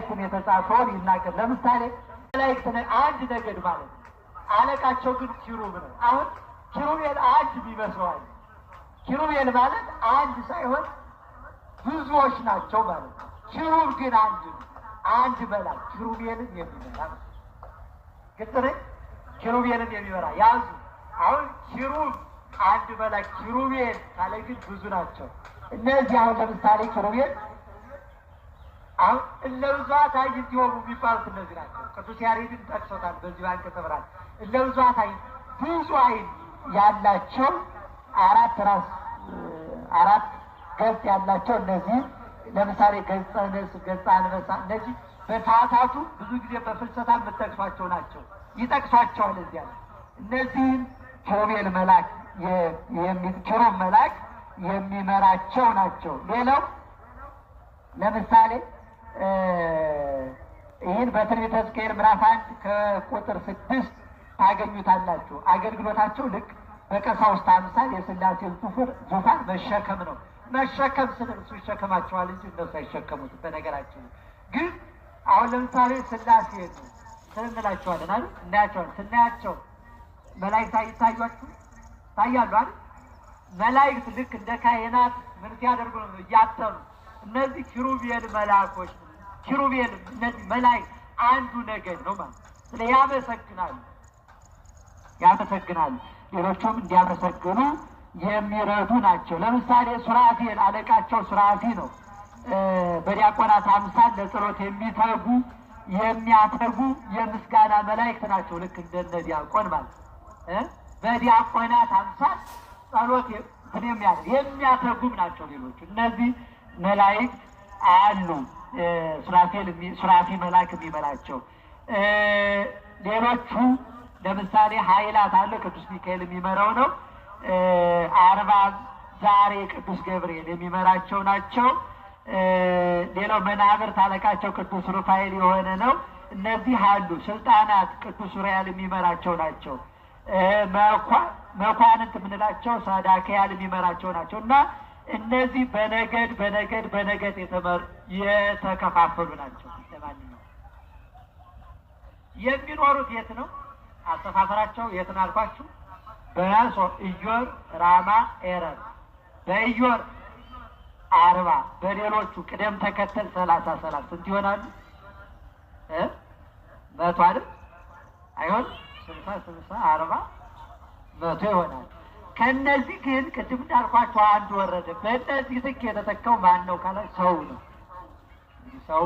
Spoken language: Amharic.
ስም የተጻፈውን ይናገር። ለምሳሌ መላእክት አንድ ነገድ ማለት ነው። አለቃቸው ግን ኪሩብ ነው። አሁን ኪሩቤል አንድ ይመስለዋል። ኪሩቤል ማለት አንድ ሳይሆን ብዙዎች ናቸው ማለት ነው። ኪሩብ ግን አንድ ነው። አንድ መልአክ ኪሩቤልን የሚመራ ነው። ግልጽ ነኝ? ኪሩቤልን የሚመራ ያዙ። አሁን ኪሩብ አንድ መልአክ፣ ኪሩቤል ካለ ግን ብዙ ናቸው። እነዚህ አሁን ለምሳሌ ኪሩቤል አሁን እለ ብዙኃት አዕይንቲሆሙ የሚባሉት እነዚህ ናቸው። ቅዱስ ያሬድን ጠቅሶታል በዚሁ አንቀጸ ብርሃን። እለ ብዙኃት አዕይንት ብዙ ዓይን ያላቸው፣ አራት ራስ አራት ገጽ ያላቸው፣ እነዚህ ለምሳሌ ገጸ ንስር፣ ገጸ አንበሳ፣ እነዚህ በሰዓታቱ ብዙ ጊዜ በፍልሰታ የምጠቅሷቸው ናቸው። ይጠቅሷቸዋል እዚያ ላይ። እነዚህን ኪሩቤል መልአክ፣ ኪሩብ መልአክ የሚመራቸው ናቸው። ሌላው ለምሳሌ ይህን በትንቢተ ሕዝቅኤል ምዕራፍ 1 ከቁጥር 6 ታገኙታላችሁ። አገልግሎታቸው ልክ በቀሳውስት አምሳል የሥላሴን ዙፋን መሸከም ነው። መሸከም ስንል እሱ ይሸከማቸዋል እንጂ እነሱ አይሸከሙትም። በነገራችን ግን አሁን ለምሳሌ ሥላሴ እንላቸዋለን አይደል? እናያቸዋለን። ስናያቸው መላእክት ይታያችሁ ይታያሉ አይደል? መላእክት ልክ እንደ ካህናት ምን ሲያደርጉ ነው? እያጠኑ። እነዚህ ኪሩቤል መላኮች፣ ኪሩቤል እነዚህ መላእክት አንዱ ነገድ ነው ማለት ስለ ያመሰግናሉ፣ ያመሰግናሉ። ሌሎቹም እንዲያመሰግኑ የሚረዱ ናቸው። ለምሳሌ ሱራፌል፣ አለቃቸው ሱራፊ ነው። በዲያቆናት አምሳል ለጸሎት የሚተጉ፣ የሚያተጉ የምስጋና መላእክት ናቸው። ልክ እንደነ ዲያቆን ማለት በዲያቆናት አምሳል ጸሎት የሚያተጉም ናቸው። ሌሎቹ እነዚህ መላእክት አሉ። ሱራፌል፣ ሱራፊ መልአክ የሚመራቸው። ሌሎቹ ለምሳሌ ኃይላት አለ፣ ቅዱስ ሚካኤል የሚመራው ነው። አርባብ ዛሬ ቅዱስ ገብርኤል የሚመራቸው ናቸው። ሌላው መናብርት አለቃቸው ቅዱስ ሩፋኤል የሆነ ነው። እነዚህ አሉ። ስልጣናት ቅዱስ ኡራኤል የሚመራቸው ናቸው። መኳንንት የምንላቸው ሳዳክያል የሚመራቸው ናቸው። እና እነዚህ በነገድ በነገድ በነገድ የተከፋፈሉ ናቸው። ለማንኛውም የሚኖሩት የት ነው? አሰፋፈራቸው የት ነው አልኳችሁ? በሶ ኢዮር፣ ራማ፣ ኤረር። በኢዮር 40፣ በሌሎቹ ቅደም ተከተል 30 30፣ ስንት ይሆናሉ? 100 አይደል? አይሆን? 60 60 40 100 ይሆናል። ከነዚህ ግን ቅድም እንዳልኳቸው አንዱ ወረደ። በእነዚህ ትክ የተተካው ማን ነው ካለ ሰው ነው። ሰው